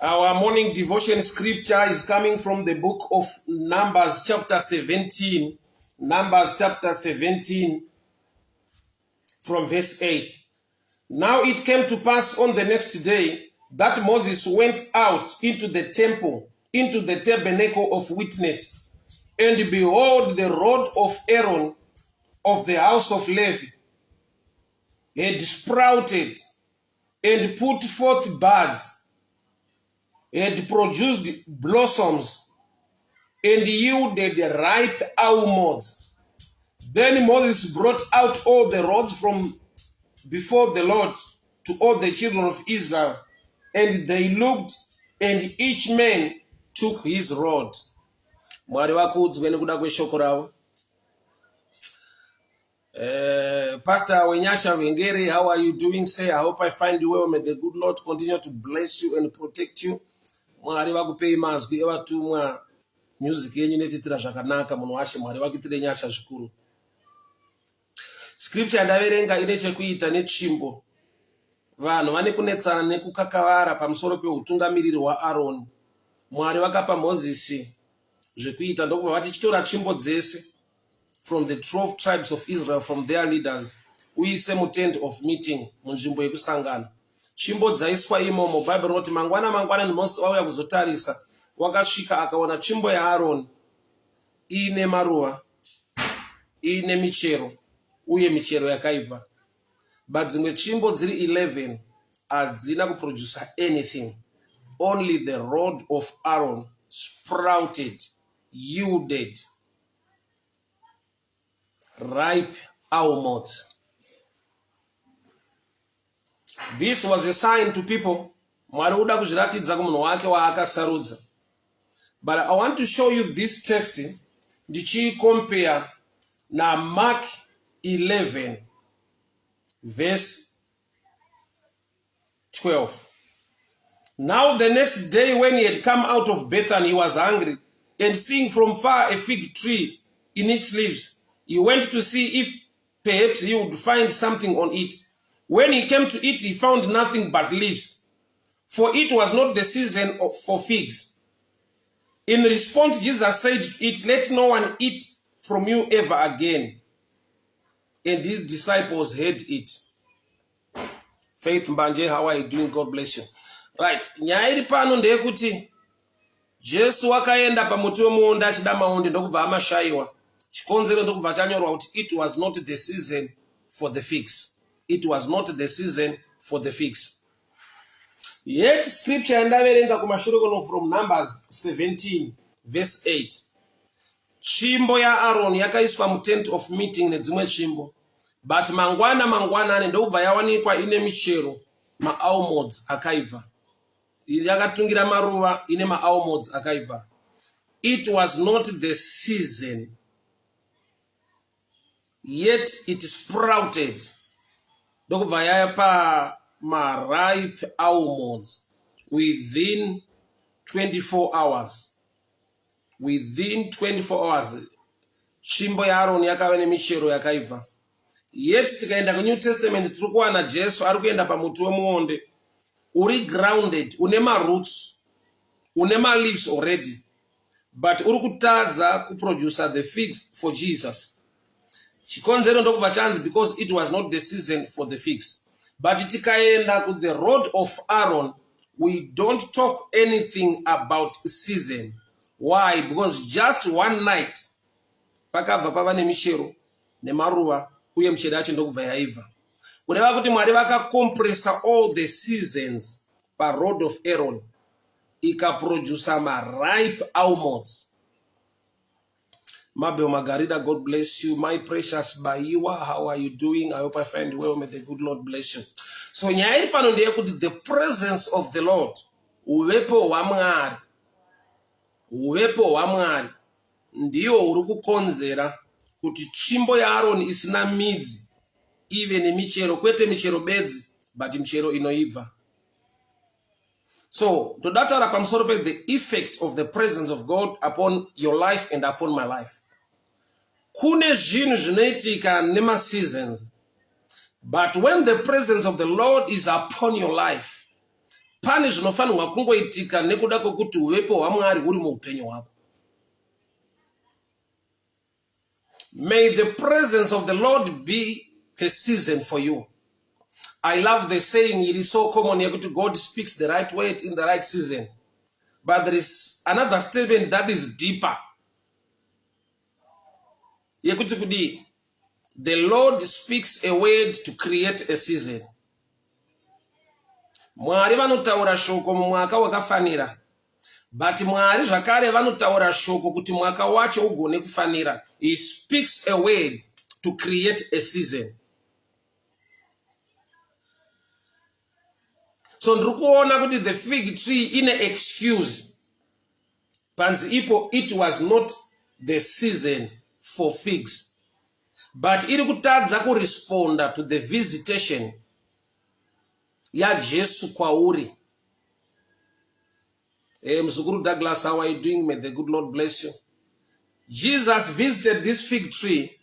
Our morning devotion scripture is coming from the book of Numbers chapter 17. Numbers chapter 17 from verse 8. Now it came to pass on the next day that Moses went out into the temple, into the tabernacle of witness. And behold, the rod of Aaron of the house of Levi had sprouted and put forth buds, had produced blossoms, and yielded ripe almonds. Then Moses brought out all the rods from before the Lord to all the children of Israel, and they looked, and each man took his rod. Mwari vakudzwe nekuda kweshoko ravo. Pastor Wenyasha Wengere, how are you doing? Say, I hope I find you well. May the good Lord continue to bless you and protect you. Mwari vakupei mazwi evatumwa. Music yenyu inotitira zvakanaka munhu washe. Mwari vakuitire nyasha zvikuru. Scripture yandaverenga ine chekuita netsvimbo. Vanhu vane kunetsana nekukakavara pamusoro peutungamiriri hwaAroni. Mwari vakapa Mozisi zvekuita ndokubva vati chitora tsvimbo dzese from the 12 tribes of Israel, from their leaders, uise mutent of meeting, munzvimbo yekusangana. Tsvimbo dzaiswa imomo, Bhaibheri rinoti mangwana mangwanani Mozisi auya kuzotarisa, wakasvika akaona tsvimbo yaAroni iine maruva, iine michero, uye michero yakaibva, but dzimwe tsvimbo dziri 11 hadzina kuproducer anything. Only the rod of Aaron sprouted, yielded ripe almonds. This was a sign to people. Mwari uda kuzviratidza kumunhu wake waakasarudza. But I want to show you this text ndichicompare naMark 11 verse 12. Now the next day, when he had come out of Bethany, he was hungry, and seeing from far a fig tree in its leaves, he went to see if perhaps he would find something on it. When he came to it, he found nothing but leaves, for it was not the season for figs. In response, Jesus said to it, "Let no one eat from you ever again." And his disciples heard it. Faith Mbanje, how are you doing? God bless you. Right, nyaya iri pano ndeyekuti Jesu wakaenda pamuti wemuonde achida maonde, ndokubva amashayiwa. Chikonzero ndokubva chanyorwa kuti it was not the season for the figs. It was not the season for the figs. Yet scripture yandaverenga kumashure kuno from Numbers 17 verse 8, tsvimbo yaAroni yakaiswa mutent of meeting nedzimwe tsvimbo, but mangwana mangwanani ndokubva yawanikwa ine michero, maalmonds akaibva, yakatungira maruva, ine maalmonds akaibva. It was not the season, yet it sprouted, ndokubva yapa maripe almonds within 24 hours. Within 24 hours tsvimbo yaAroni yakava nemichero yakaibva. Yet tikaenda kuNew Testament, tiri kuwana Jesu ari kuenda pamuti wemuonde uri grounded, une maroots, une maleaves already, but uri kutadza kuproducer the figs for Jesus. Chikonzero ndokubva chanzi because it was not the season for the figs. But tikaenda kuthe rod of Aaron, we don't talk anything about season. Why? Because just one night pakabva pava nemichero nemaruva, uye michero yacho ndokubva yaibva. Kureva kuti Mwari vakacompressa all the seasons parod of Aaron, ikaproduca maripe almonds. Mabel Margarida, God bless you. My precious Baiwa, how are you doing? I hope I find you well. May the good Lord bless you. So nyaya iri pano ndeyekuti the presence of the Lord, uvepo hwaMwari, uvepo hwaMwari ndiwo huri kukonzera kuti tsvimbo yaAroni isina midzi ive nemichero, kwete michero bedzi, but michero inoibva. So toda taura pamusoro pe the effect of the presence of God upon your life and upon my life. Kune zvinhu zvinoitika nemaseasons, but when the presence of the Lord is upon your life, Pane zvinofanirwa kungoitika nekuda kwekuti huvepo hwaMwari huri muupenyu hwako. May the presence of the Lord be the season for you. I love the saying, it is so common yekuti God speaks the right word in the right season. But there is another statement that is deeper. Yekuti kudii? The Lord speaks a word to create a season. Mwari vanotaura shoko mumwaka wakafanira. But Mwari zvakare vanotaura shoko kuti mwaka wacho ugone kufanira. He speaks a word to create a season. So ndiri kuona kuti the fig tree ine excuse. Panzi ipo it was not the season for figs. But iri kutadza kuresponda to the visitation yaJesu kwauri. Hey, Mzukuru Douglas, how are you doing? May the good Lord bless you. Jesus visited this fig tree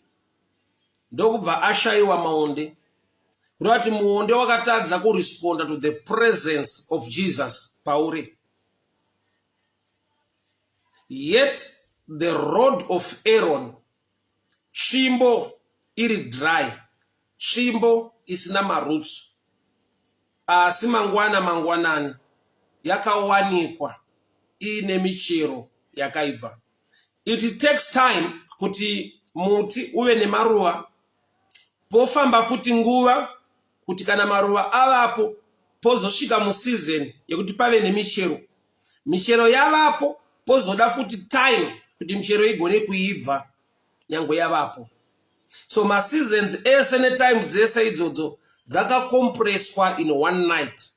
ndokubva ashayiwa maonde kureva kuti muonde wakatadza kuresponda to the presence of Jesus pauri. Yet the rod of Aaron, tsvimbo iri dry, tsvimbo isina maroots, asi mangwana mangwanani yakawanikwa iine michero yakaibva. It takes time kuti muti uve nemaruva, pofamba futi nguva kuti kana maruva avapo pozosvika museason yekuti pave nemichero. Michero yavapo pozoda futi time kuti michero igone kuibva nyangwe yavapo. So maseasons ese netime dzese idzodzo dzakakompreswa in one night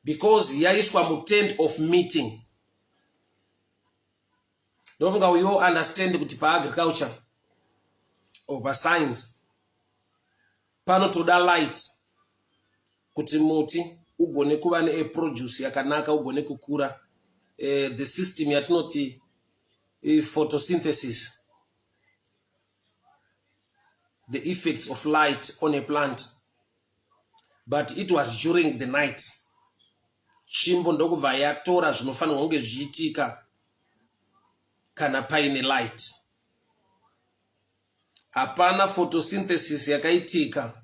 because yaiswa mutent of meeting. Ndofunga we all understand kuti paagriculture or pascience panotoda light kuti muti ugone kuva neaproduce yakanaka ugone kukura. The system yatinoti photosynthesis, the effects of light on a plant, but it was during the night. Tsvimbo ndokubva yatora zvinofanirwa kunge zvichiitika kana paine light. Hapana photosynthesis yakaitika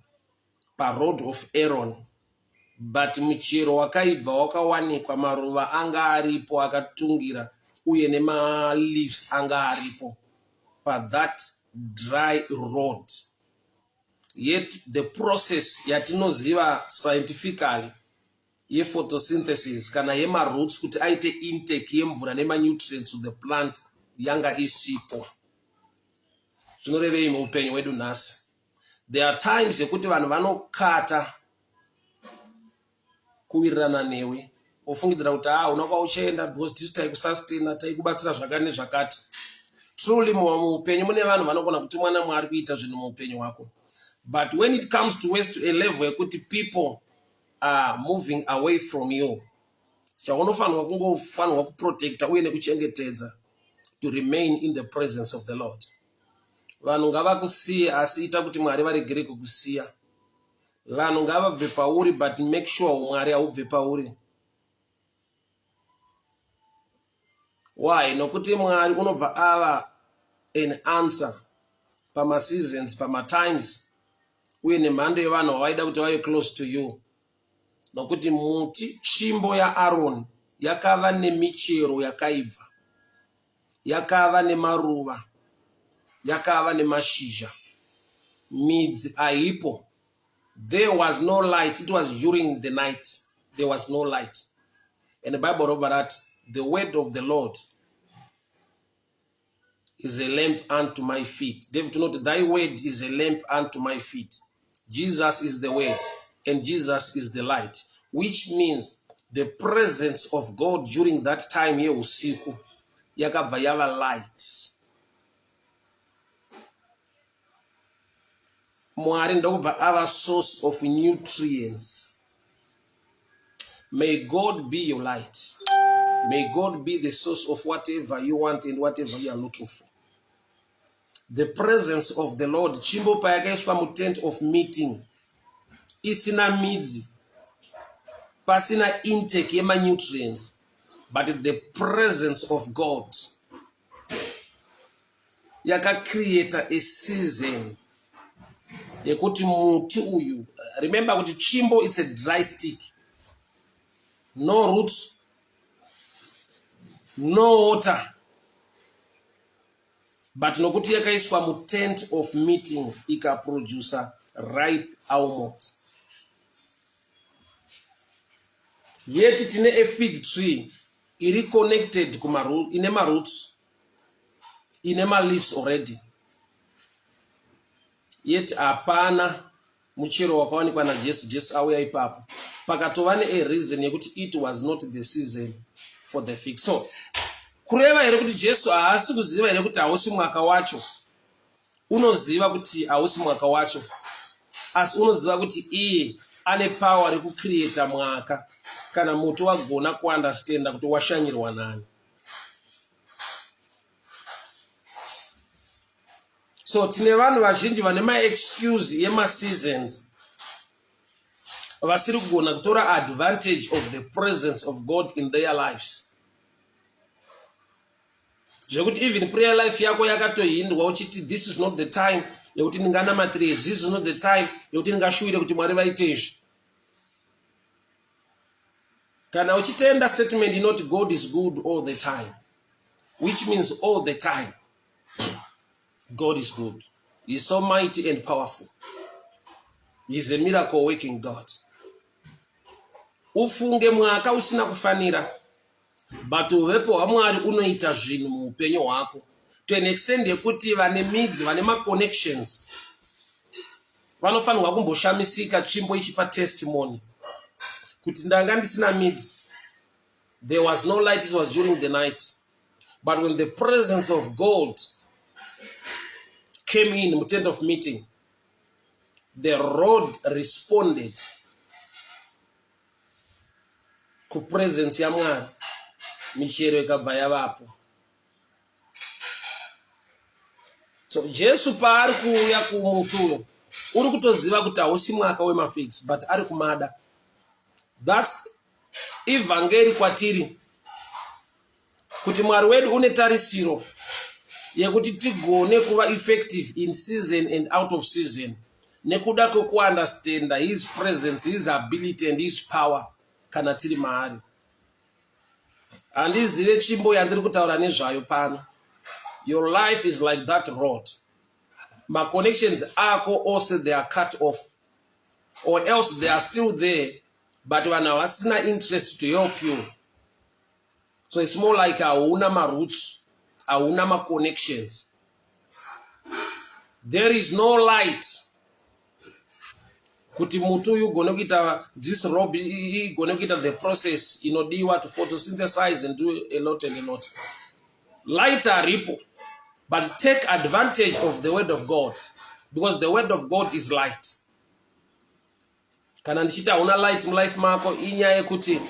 paroad of Aaron, but muchero wakaibva wakawanikwa, maruva anga aripo akatungira uye nemaleaves anga aripo pathat dry road. Yet the process yatinoziva scientifically yephotosynthesis kana yemaroots kuti aite intake yemvura nemanutrients to the plant yanga isipo. Zvinorevei muupenyu hwedu nhasi? There are times yekuti vanhu vanokata kuwirirana newe wofungidzira kuti ah una kwauchaenda because tisu taikusustaina, taikubatsira zvakati nezvakati. Truly muupenyu mune vanhu vanogona kutumwa naMwari kuita zvinhu muupenyu hwako, but when it comes to waste to a level yekuti people are moving away from you, chaunofanirwa kungofanirwa kuprotecta uye nekuchengetedza to remain in the presence of the Lord. Vanhu ngavakusiye, asi ita kuti Mwari varegere kukusiya. Vanhu ngavabve pauri, but make sure Mwari haubve pauri. Why? Nokuti Mwari unobva ava an answer pamaseasons, pamatimes, uye nemhando yevanhu vavaida kuti vave close to you. Nokuti muti tsvimbo yaAroni yakava nemichero yakaibva, yakava nemaruva, yakava nemashizha, midzi haipo. There was no light. It was during the night. There was no light. And the Bible robva rati, the word of the Lord is a lamp unto my feet. David unoti, thy word is a lamp unto my feet. Jesus is the word and Jesus is the light, which means the presence of God during that time yeusiku yakabva yava light. Mwari ndokubva ava source of nutrients. May God be your light. May God be the source of whatever you want and whatever you are looking for. The presence of the Lord, chimbo payakaiswa mutent of meeting, isina midzi. Pasina intake yemanutrients, but the presence of God yakacreata a season yekuti muti uyu, remember kuti tsvimbo it's a dry stick, no roots, no water, but nokuti yakaiswa mutent of meeting ikaproducer ripe almonds. Yet tine a fig tree iri connected ine maroots, ine maleaves already, yet hapana muchero wakawanikwa naJesu. Jesu auya ipapo, pakatova neareason yekuti it was not the season for the fig. So kureva here kuti Jesu haasi kuziva here kuti hausi mwaka wacho? Unoziva kuti hausi mwaka wacho, asi unoziva kuti iye ane power rekucreata mwaka kana muti wagona kuunderstanda kuti washanyirwa nani. So tine vanhu vazhinji vane maexcuse yemaseasons, vasiri kugona kutora advantage of the presence of God in their lives, zvekuti even prayer life yako yakatohindwa, uchiti this is not the time yekuti ndinganamatire izvi, this is not the time yekuti ndingashuwire kuti Mwari vaite izvi. Kana uchitenda statement inoti God is good all the time, which means all the time God is good. He is so mighty and powerful. He is a miracle working God. Ufunge mwaka usina kufanira, but uvepo hwaMwari unoita zvinhu muupenyu hwako to an extent yekuti vane midzi, vane maconnections vanofanirwa kumboshamisika tsvimbo ichipa testimony kuti ndanga ndisina midzi. There was no light, it was during the night, but when the presence of God came in mutent of meeting, the road responded kupresence yaMwari, michero ikabva yavapo. So Jesu paari kuuya kumuti uyo, uri kutoziva kuti hausi mwaka wemafigs, but ari kumada. That's ivhangeri kwatiri, kuti Mwari wedu une tarisiro yekuti tigone kuva effective in season and out of season nekuda kwekuunderstanda his presence, his ability and his power kana tiri maari. Handizive tsvimbo yandiri kutaura nezvayo pano. Your life is like that road. Maconnections ako ose, they are cut off, or else they are still there, but vanhu havasina interest to help you. So it's more like hauna maroots, hauna maconnections, there is no light kuti muti uyu ugone kuita this rob, igone kuita the process inodiwa to photosynthesize and do a lot and a lot. Light haripo, but take advantage of the word of God, because the word of God is light. Kana ndichiti hauna light mulife mako, inyaya yekuti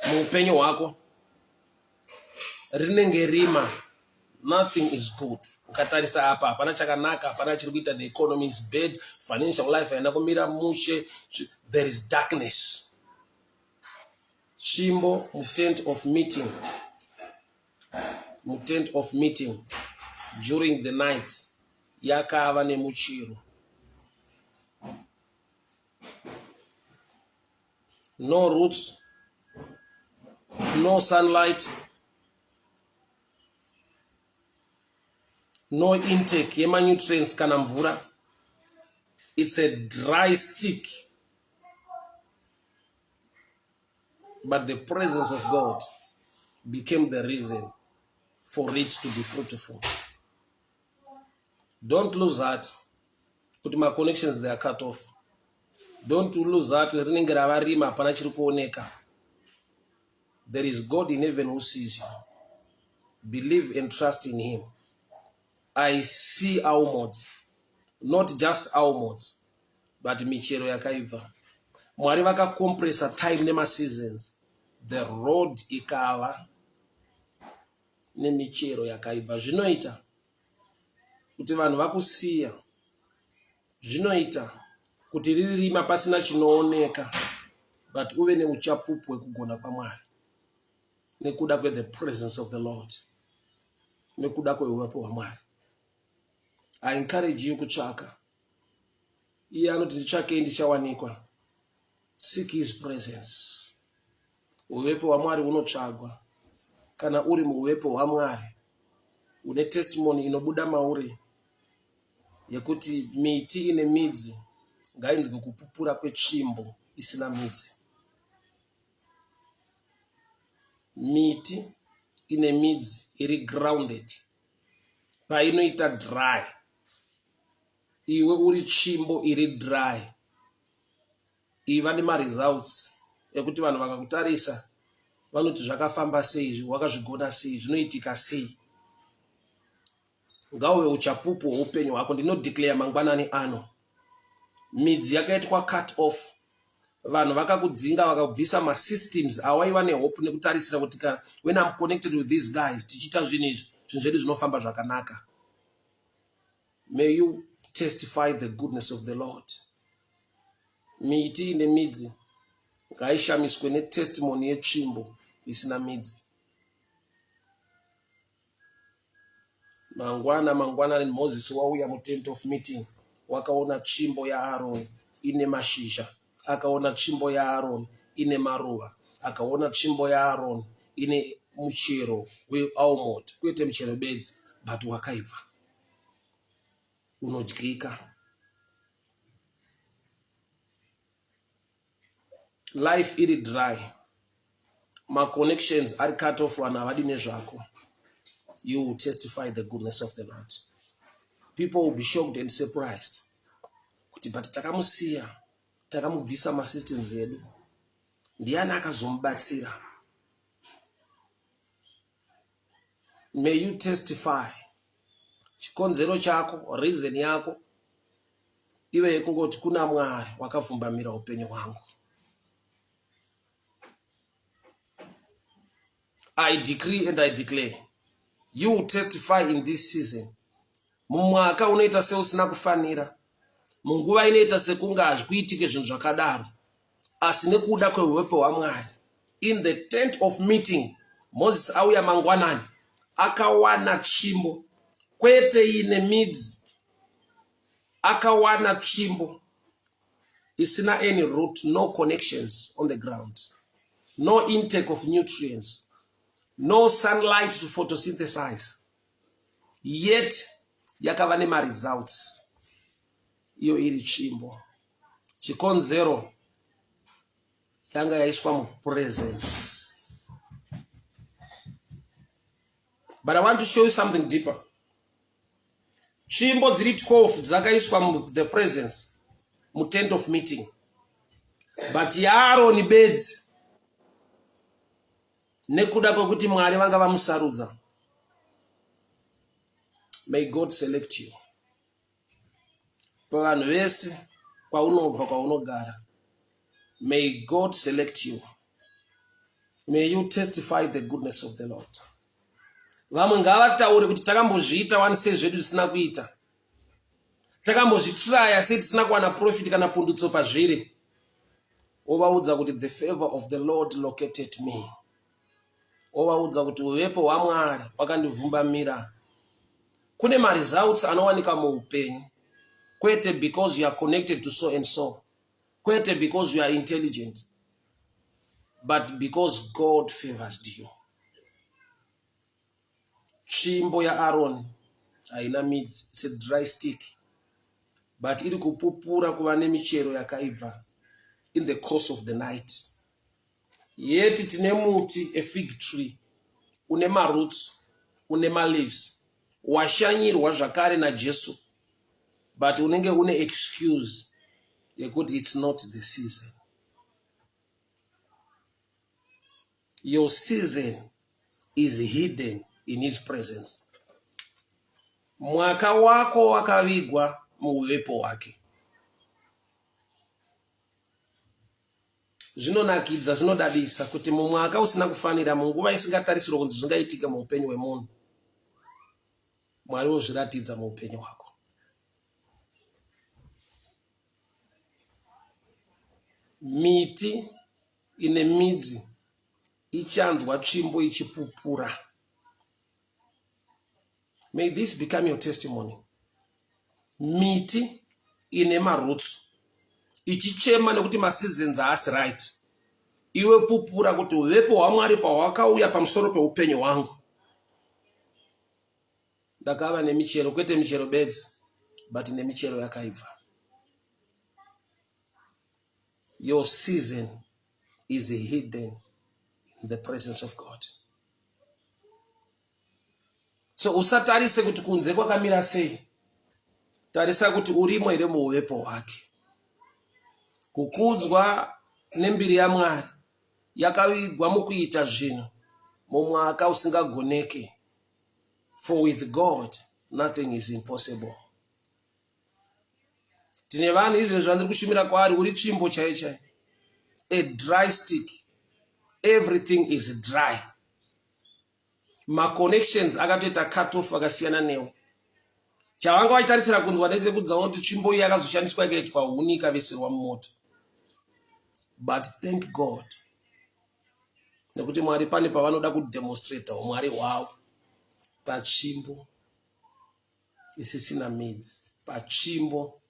muupenyu hwako rinenge rima. Nothing is good. Ukatarisa apa, hapana chakanaka, hapana chiri kuita. The economy is bad, financial life haina kumira mushe, there is darkness. Tsvimbo mutent of meeting, mutent of meeting during the night yakava nemuchero. No roots, no sunlight, no intake yemanutrients kana mvura. It's a dry stick, but the presence of God became the reason for it to be fruitful. Don't lose heart kuti maconnections, they are cut off. Don't lose heart rinenge rava rima, hapana chiri kuoneka. There is God in heaven who sees you. Believe and trust in him. I see almonds, not just almonds, but michero yakaibva. Mwari vakacompressa time nemaseasons, the road ikava nemichero yakaibva. Zvinoita kuti vanhu vakusiya, zvinoita kuti riri rima pasina chinooneka. But uve neuchapupu hwekugona kwaMwari nekuda kwethe presence of the Lord, nekuda kweuvepo hwaMwari. I encourage you kutsvaka. Iye anoti nditsvakei ndichawanikwa. Seek his presence. Uvepo hwaMwari hunotsvagwa. Kana uri muuvepo hwaMwari, une testimony inobuda mauri yekuti miti ine midzi ngainzwe kupupura kwetsvimbo isina midzi. Miti ine midzi iri grounded painoita dry, iwe uri tsvimbo iri dry, iva nemaresults ekuti vanhu vakakutarisa vanoti zvakafamba sei, wakazvigona sei, zvinoitika sei. Ngauve uchapupu hweupenyu hwako. Ndinodeclare mangwanani ano, midzi yakaitwa cut off, vanhu vakakudzinga, vakabvisa masystems awaiva nehope nekutarisira kuti kana when I'm connected with these guys, tichiita zvinhu izvi, zvinhu zvedu zvinofamba zvakanaka. May you testify the goodness of the Lord. Miti ine midzi ngaishamiswe netestimony yetsvimbo isina midzi. Mangwana mangwanani Mozisi wauya mutent of meeting, wakaona tsvimbo yaAroni ine mashizha, akaona tsvimbo yaAroni ine maruva, akaona tsvimbo yaAroni ine muchero wealmond, kwete muchero bedzi but wakaibva, unodyika. Life iri dry, maconnections ari cut off, vanhu havadi nezvako. You will testify the goodness of the Lord. People will be shocked and surprised kuti but takamusiya, takamubvisa masystems edu, ndiani akazomubatsira? May you testify. Chikonzero chako, reason yako ive yekungoti kuna Mwari wakavhumbamira upenyu hwangu. I decree and I declare you will testify in this season. Mumwaka unoita seusina kufanira, munguva inoita sekunge hazvikuitike zvinhu zvakadaro, asi nekuda kweuvepo hwaMwari in the tent of meeting, Moses auya mangwanani akawana tsvimbo, kwete ine midzi, akawana tsvimbo isina any root, no connections on the ground, no intake of nutrients, no sunlight to photosynthesize, yet yakava nemaresults iyo iri tsvimbo. Chikonzero yanga yaiswa mupresence. But I want to show you something deeper. Tsvimbo dziri 12 dzakaiswa muthe presence, mutent of meeting, but yaAroni bedzi, nekuda kwekuti Mwari vanga vamusarudza. May God select you pavanhu vese, kwaunobva, kwaunogara. May God select you. May you testify the goodness of the Lord. Vamwe ngavataure kuti takambozviita wani, sei zvedu zvisina kuita? Takambozvitraya, sei tisina kuwana profit kana pundutso pazviri? Wovaudza kuti the favor of the Lord located me. Wovaudza kuti uvepo hwaMwari hwakandivhumbamira. Kune maresults anowanika muupenyu, kwete because you are connected to so and so, kwete because you are intelligent, but because God favors you. Tsvimbo yaAroni haina midzi, it's a dry stick, but iri kupupura kuva nemichero yakaibva in the course of the night. Yet tine muti, a fig tree, une maroots, une maleaves, washanyirwa zvakare naJesu, but unenge une excuse yekuti it's not the season. Your season is hidden in his presence. Mwaka wako wakavigwa muuvepo hwake. Zvinonakidza, zvinodadisa kuti mumwaka usina kufanira, munguva isingatarisirwa kunzi zvingaitika muupenyu hwemunhu, Mwari wozviratidza muupenyu hwako. Miti Ine midzi ichanzwa tsvimbo ichipupura. May this become your testimony. Miti ine maroots ichichema nekuti maseasons haasi right. Iwe pupura kuti uvepo hwaMwari pahwakauya pamusoro peupenyu hwangu. Ndakava nemichero, kwete michero bedzi, but nemichero yakaibva. Your season is hidden in the presence of God. So usatarise kuti kunze kwakamira sei, tarisa kuti urimo here muuvepo hwake. Kukudzwa nembiri yaMwari yakavigwa mukuita zvinhu mumwaka usingagoneke. For with God nothing is impossible. Tine vanhu izvezvi vandiri kushumira kwaari, uri tsvimbo chaiyo chaiyo, a dry stick, everything is dry. Maconnections akatoita cut off, akasiyana newe. Chavanga vachitarisira kunzwa ndechekudzawo kuti tsvimbo iyi yakazoshandiswa ikaitwa huni, ikavesirwa mumoto. But thank God nekuti Mwari pane pavanoda kudemonstrata umwari hwavo patsvimbo isisina midzi, patsvimbo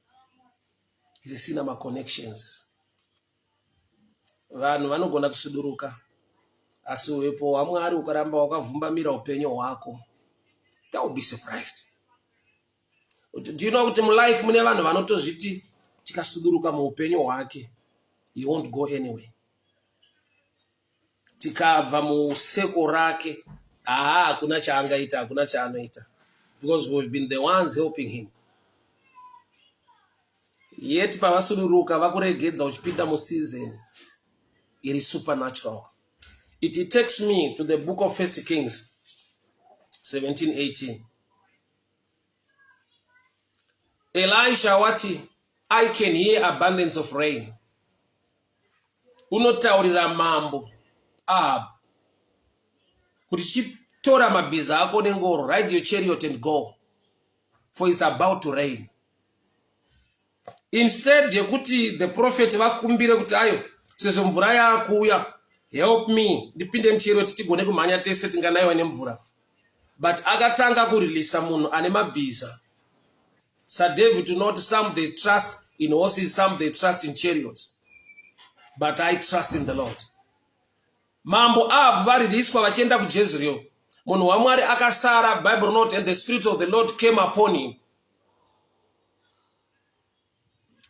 isisina maconnections. Vanhu vanogona kusuduruka, asi uvepo hwaMwari ukaramba wakavhumbamira upenyu hwako, they will be surprised. Do you know kuti mulife mune vanhu vanotozviti tikasuduruka muupenyu hwake, he won't go anywhere? Tikabva museko rake, haa, hakuna chaangaita, hakuna chaanoita, because we've been the ones helping him. Yet pavasuduruka, vakuregedza uchipinda museason iri supernatural. It takes me to the book of First Kings 17:18. Elisha wati, "I can hear abundance of rain." Unotaurira mambo Ahab kuti chitora mabhiza ako nengoro, ride your chariot and go, for it's about to rain. Instead yekuti the prophet vakumbire kuti, "Ayo, sezvo mvura yaakuuya, help me ndipinde muchariot tigone kumhanya tese, tinganayiwa nemvura," but akatanga kurilisa munhu ane mabhiza. SaDavid unoti, "Some they trust in horses, some they trust in chariots, but I trust in the Lord." Mambo Ahab variriswa vachienda kuJezreal, munhu waMwari akasara. Bible rinoti, "And the Spirit of the Lord came upon him."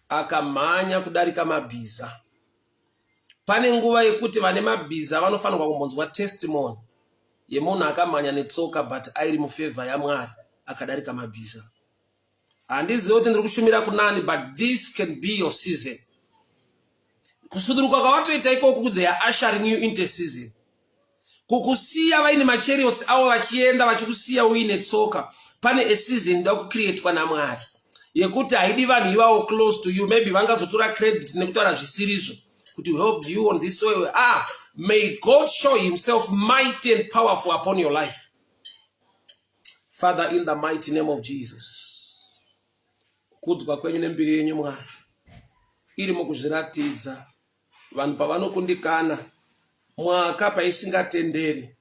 Akamhanya kudarika mabhiza. Pane nguva yekuti vane mabhiza vanofanirwa kumbonzwa testimony yemunhu akamhanya netsoka, but airi mufavour yaMwari, akadarika mabhiza. Handizivi kuti ndiri kushumira kunani, but this can be your season. Kusuduruka kwavatoita ikoku, they are ushering you into season. Kukusiya vaine machariots avo vachienda, vachikusiya uine tsoka. Pane a season ida kucreatwa naMwari yekuti haidi vanhu ivavo close to you. Maybe vangazotora credit nekutaura zvisirizvo kuti helped you on this way. Ah, may God show himself mighty and powerful upon your life. Father, in the mighty name of Jesus, kukudzwa kwenyu nembiri yenyu, Mwari, iri mukuzviratidza vanhu pavanokundikana, mwaka paisingatenderi.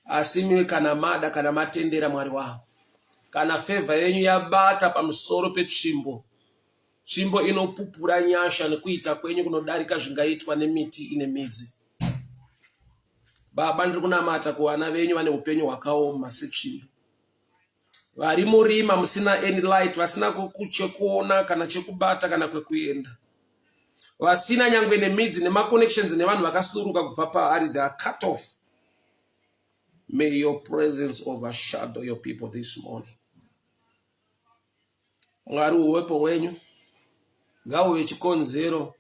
Asi imiwe kana mada, kana matendera, Mwari wavo, kana favour yenyu yabata pamusoro petsvimbo, tsvimbo inopupura nyasha nekuita kwenyu kunodarika zvingaitwa nemiti ine midzi. Baba, ndiri kunamata kuvana venyu vane upenyu hwakaoma setsvimbo, vari murima musina any light, vasina chekuona kana chekubata kana kwekuenda, vasina nyangwe nemidzi nemaconnections nevanhu vakasuduruka kubva paari. They are cut off. May your presence overshadow your people this morning. Mwari, uwepo hwenyu ngauve chikonzero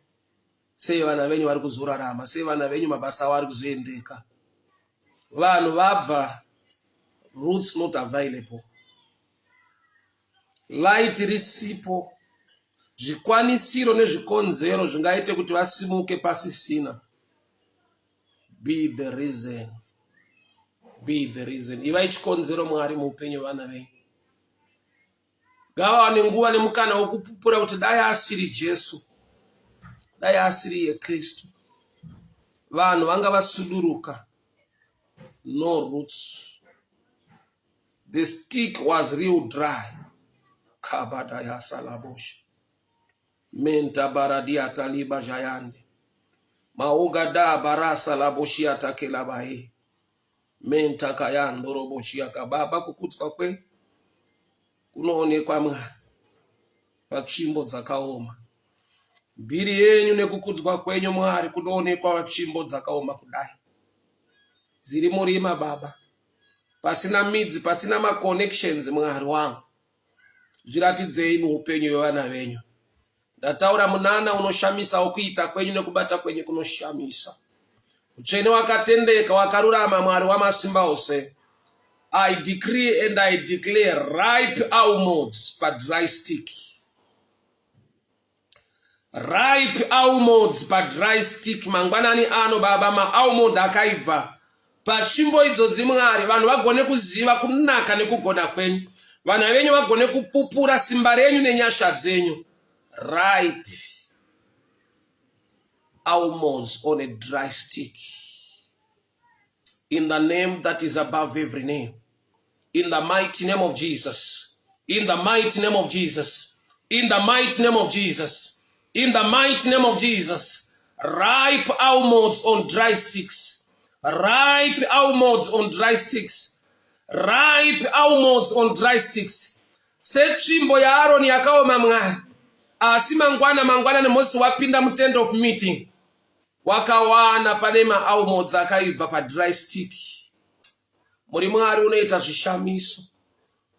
sei vana venyu vari kuzorarama, sei vana venyu mabasa avo ari kuzoendeka. Vanhu vabva, roots not available, light risipo, zvikwanisiro nezvikonzero zvingaite kuti vasimuke pasisina. Be the reason, be the reason. Ivai chikonzero, Mwari, muupenyu vana venyu. Ngavawane nguva nemukana wokupupura kuti dai asiri Jesu, dai asiri yeKristu. Vanhu vanga vasuduruka. No roots. The stick was real dry. Kabadaya salabosha. Menta baradia taliba jayande. Maugada barasa laboshia takelabahe. Menta kayando roboshia kababa kukudzwa kwenyu kunoonekwa Mwari patsvimbo dzakaoma. Mbiri yenyu nekukudzwa kwenyu Mwari kunoonekwa patsvimbo dzakaoma kudai. Dziri murima Baba. Pasina midzi, pasina maconnections Mwari wangu. Zviratidzei muupenyu hwevana venyu. Ndataura munana unoshamisa wokuita kwenyu nekubata kwenyu kunoshamisa. Utsvene wakatendeka wakarurama Mwari wamasimba ose. I decree and I declare ripe almonds padry stick. Ripe almonds padry stick mangwanani ano baba maalmond akaibva patsvimbo idzodzi Mwari vanhu vagone kuziva kunaka nekugona kwenyu vana venyu vagone kupupura simba renyu nenyasha dzenyu ripe almonds on a dry stick in the name that is above every name in the mighty name of Jesus in the mighty name of Jesus in the mighty name of Jesus in the mighty name of Jesus ripe almonds on dry sticks ripe almonds on dry sticks ripe almonds on dry sticks setsvimbo yaAroni yakaoma Mwari asi mangwana mangwanani Mozisi wapinda mutent of meeting wakawana pane maalmonds akaibva padry stick. Muri Mwari unoita zvishamiso,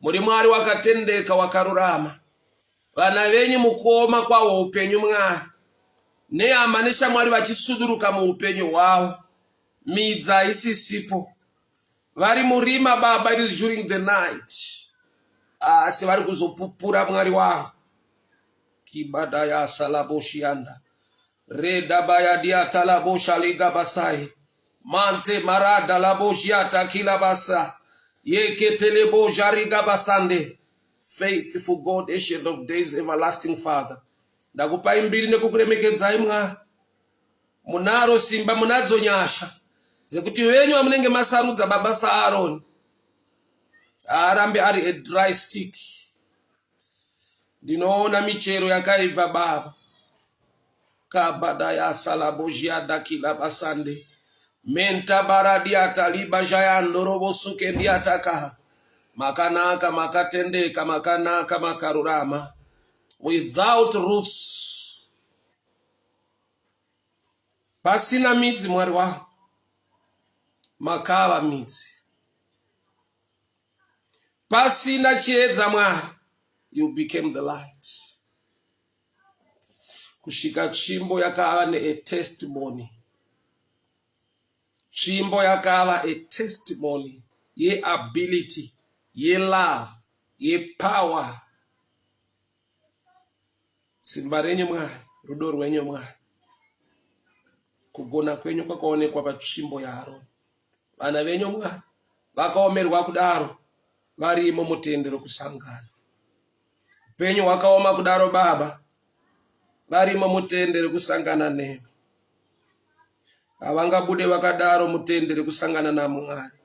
muri Mwari wakatendeka wakarurama. Vana venyu mukuoma kwahwo upenyu Mwari, nehama neshamwari vachisuduruka muupenyu hwavo, midzi haisisipo, vari murima Baba, it is during the night, asi vari kuzopupura Mwari wangu. Kibadaya salaboshianda redabaya diatalaboshaligabasai mante marada laboshiata kilabasa yeketelebozharigabasande. Faithful God, Ancient of Days, Everlasting Father, ndakupai mbiri nekukuremekedzai Mwari. Munaro simba, munadzo nyasha dzekuti venyu vamunenge masarudza baba saAroni haarambe ari a dry stick. Ndinoona michero yakaibva baba. Kabadaya salabozhiadakilabasande mentabaradiatalibazhayandorovosuke ndiataka. Makanaka, makatendeka, makanaka, makarurama. Without roots, pasina midzi, Mwari wangu, makava midzi. Pasina chiedza, Mwari, you became the light, kusvika tsvimbo yakava neatestimony. Tsvimbo yakava atestimony yeability, yelove, yepower. Simba renyu Mwari, rudo rwenyu Mwari, kugona kwenyu kwakaonekwa patsvimbo yaAroni. Vana venyu Mwari vakaomerwa kudaro varimo mutende rokusangana. Upenyu hwakaoma kudaro baba, varimo mutende rekusangana nemi. Havangabude vakadaro mutende rekusangana naMwari.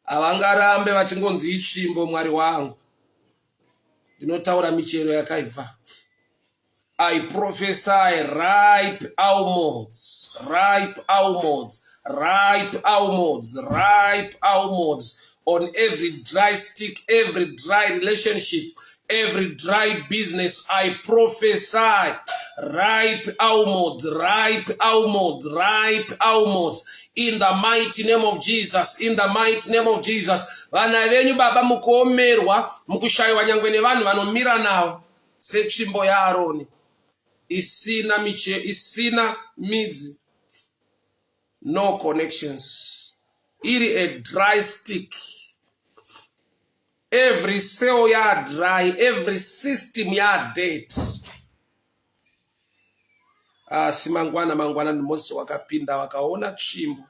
Havangarambe vachingonzi itsvimbo. Mwari wangu, ndinotaura michero yakaibva. I prophesy ripe almonds, ripe almonds, ripe almonds, ripe almonds on every dry stick, every dry relationship, every dry business. I prophesy ripe almonds, ripe almonds, ripe almonds in the mighty name of Jesus, in the mighty name of Jesus. Vana venyu baba mukuomerwa, mukushayiwa nyangwe nevanhu vanomira navo, setsvimbo yaAroni isina miche, isina midzi, no connections, iri a dry stick. Every cell ya dry, every system ya dead. Asi mangwana mangwanani Mozisi wakapinda vakaona tsvimbo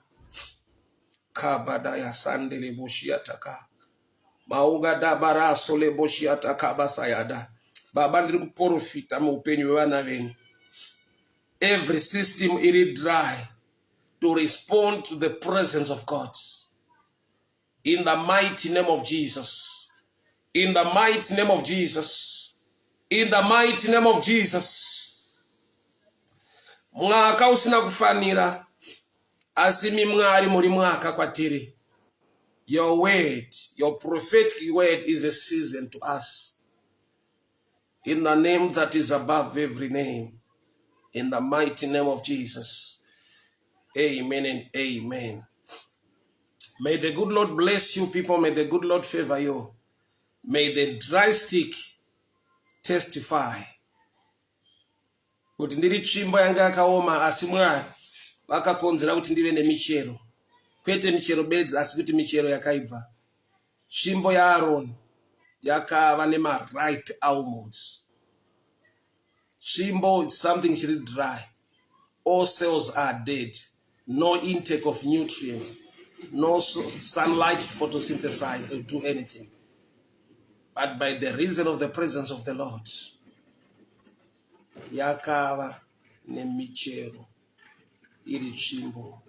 kabada yasandeleboshiataka maugadabaraso leboshiatakabasayada. Baba, ndiri kuprofita muupenyu hwevana venyu, every system iri dry. to respond to the presence of God. In the mighty name of Jesus. In the mighty name of Jesus. In the mighty name of Jesus. Mwaka usina kufanira, asi imi Mwari muri mwaka kwatiri. Your word, your prophetic word is a season to us. In the name that is above every name. In the mighty name of Jesus. Amen and amen. May the good Lord bless you, people. May the good Lord favor you. May the dry stick testify kuti ndiri tsvimbo yanga yakaoma, asi Mwari vakakonzera kuti ndive nemichero, kwete michero bedzi, asi kuti michero yakaibva. Tsvimbo yaAroni yakava nemaripe almonds. Tsvimbo is something chiri dry. All cells are dead, no intake of nutrients, no sunlight to photosynthesize or do anything, but by the reason of the presence of the Lord yakava nemichero iri tsvimbo.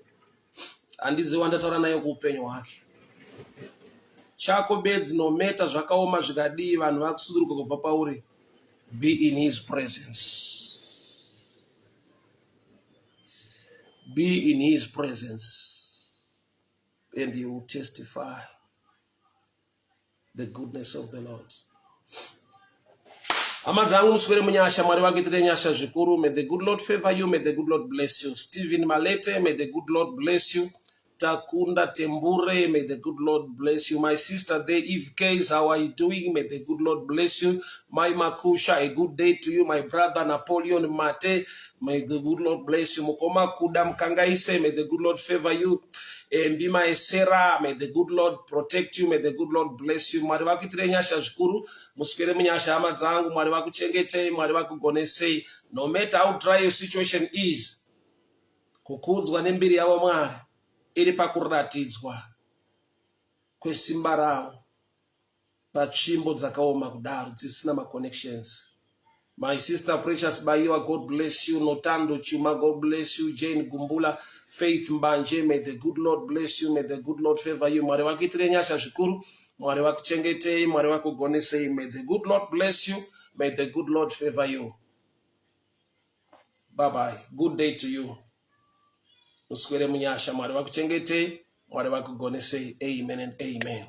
Handizivi wandataura nayo kuupenyu hwake. Chako bedzi, no matter zvakaoma zvikadii, vanhu vakusuduruka kubva pauri, be in his presence, be in his presence, and you will testify the goodness of the Lord. Hama dzangu, muswere munyasha. Mwari vakuitire nyasha zvikuru. May the good Lord favor you. May the good Lord bless you. Stephen Malete, may the good Lord bless you. Takunda Tembure, may the good Lord bless you. My sister there, Eve Case, how are you doing? May the good Lord bless you. My Makusha, a good day to you. My brother Napoleon Mate, may the good Lord bless you. Mukoma Kuda Mkangaise, may the good Lord favor you. Mbima Esera, may the good Lord protect you. May the good Lord bless you. Mwari vakuitire nyasha zvikuru. Muswere munyasha, hama dzangu. Mwari vakuchengetei, Mwari vakugonesei. No matter how dry your situation is, kukudzwa nembiri yavo Mwari iri pakuratidzwa kwesimba ravo patsvimbo dzakaoma kudaro dzisina maconnections. My sister Precious Baiwa, God bless you. Notando Chuma, God bless you. Jane Gumbula, Faith Mbanje, may the good Lord bless you. May the good Lord favor you. Mwari vakuitire nyasha zvikuru. Mwari vakuchengetei, Mwari vakugonesei. May the good Lord bless you. May the good Lord favor you. Bye bye. Good day to you. Muswere munyasha. Mwari vakuchengetei, Mwari vakugonesei. Amen and amen.